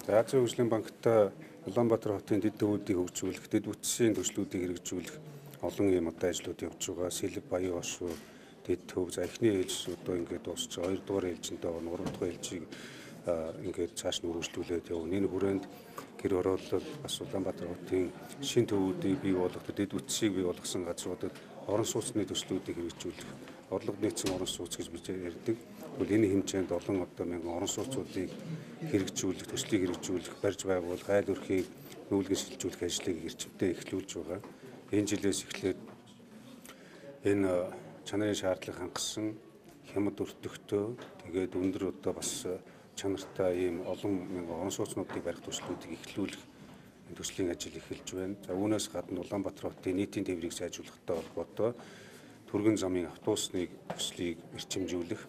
Азийн хөгжлийн банктай Улаанбаатар хотын дэд төвүүдийг хөгжүүлэх, дэд бүтцийн төслүүдийг хэрэгжүүлэх олон юм одоо ажлууд явж байгаа. Сэлэв, Баян хошуу, дэд төв, за эхний ээлж одоо ингээд дуусч байгаа. 2 дугаар ээлжиндээ орно, 3 дугаар ээлжийг ингээд цааш нь үргэлжлүүлээд явна. Энэ хүрээнд гэр хороолол бас Улаанбаатар хотын шин төвүүдийг бий болгох, дэд бүтцийг бий болгосон газруудад орон сууцны төслүүдийг хэрэгжүүлэх, орлого нийцсэн орон сууц гэж бид ярьдаг. Тэгвэл энэ хэмжээнд олон одоо мянган орон сууцуудыг хэрэгжүүлэх, төслийг хэрэгжүүлэх, барьж байгуулах, айл өрхийг нүүлгэн шилжүүлэх ажлыг эрчимтэй эхлүүлж байгаа. Энэ жилээс эхлээд энэ чанарын шаардлага хангасан хямд өртөгтөө, тэгээд өндөр одоо бас чанартай ийм олон мянган орон сууцнуудыг барих төслүүдийг эхлүүлэх төслийн ажил эхэлж байна. За үүнээс гадна Улаанбаатар хотын нийтийн тээврийг сайжруулахтай холбоотой түргэн замын автобусны төслийг эрчимжүүлэх.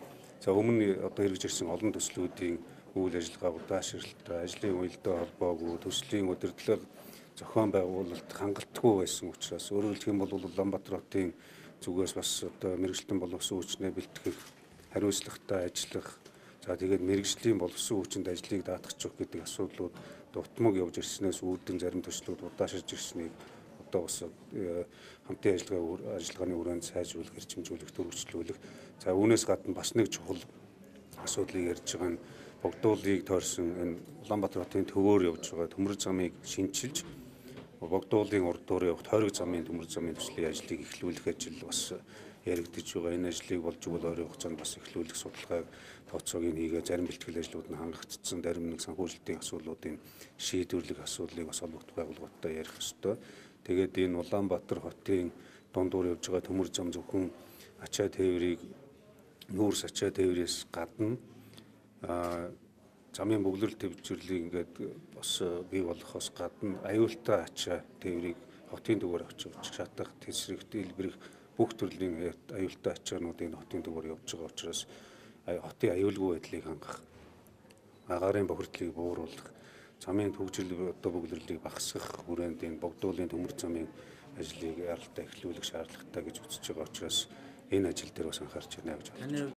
За өмнө одоо хэрэгжиж ирсэн олон төслүүдийн үйл ажиллагаа удаашралтай, ажлын уялдаа холбоогүй, төслийн удирдлага зохион байгуулалт хангалтгүй байсан учраас өөрөөр хэлэх юм бол Улаанбаатар хотын зүгээс бас одоо мэргэжилтэн боловсон хүчнээ бэлтгэх, хариуцлагатай ажиллах, за тэгээд мэргэжлийн боловсон хүчинд ажлыг даатгачих гэдэг асуудлууд дутмаг явж ирснээс үүдэн зарим төслүүд удааширж ирснийг одоо бас хамтын ажиллагааны хүрээнд сайжруулах, эрчимжүүлэх, төрөгчлүүлэх. За үүнээс гадна бас нэг чухал асуудлыг ярьж байгаа нь Богдуулыг тойрсон энэ Улаанбаатар хотын төвөөр явж байгаа төмөр замыг шинчилж Богдуулын урд дуур явах тойрог замын төмөр замын төслийн ажлыг эхлүүлэх ажил бас яригдж байгаа. Энэ ажлыг болж игэл ойрын хугацаанд бас эхлүүлэх судалгааг тооцоог нь хийгээ зарим бэлтгэл ажлууд нь хангагдсан, зарим нэг санхүүжилтийн асуудлуудын шийдвэрлэх асуудлыг бас холбогдох байгууллагуудтай ярих ёстой. Тэгээд энэ Улаанбаатар хотын дундуур явж байгаа төмөр зам зөвхөн ачаа тээврийг нүүрс ачаа тээврээс гадна замын бөглөрөл төвчрлийг ингээд бас бий болгохоос гадна аюултай ачаа тээврийг хотын төвөөр авч явж шатах, тэсрэх, дэлбэрэх бүх төрлийн аюултай ачаануудын хотын төвөөр явж байгаа учраас хотын аюулгүй байдлыг хангах, агаарын бохирдлыг бууруулах, замын төгжрөл одоо бөглөрлийг багасгах хүрээнд энэ Богдуулын төмөр замын ажлыг яралтай эхлүүлэх шаардлагатай гэж үзэж байгаа учраас энэ ажил дээр бас анхаарч байна гэж бодож байна.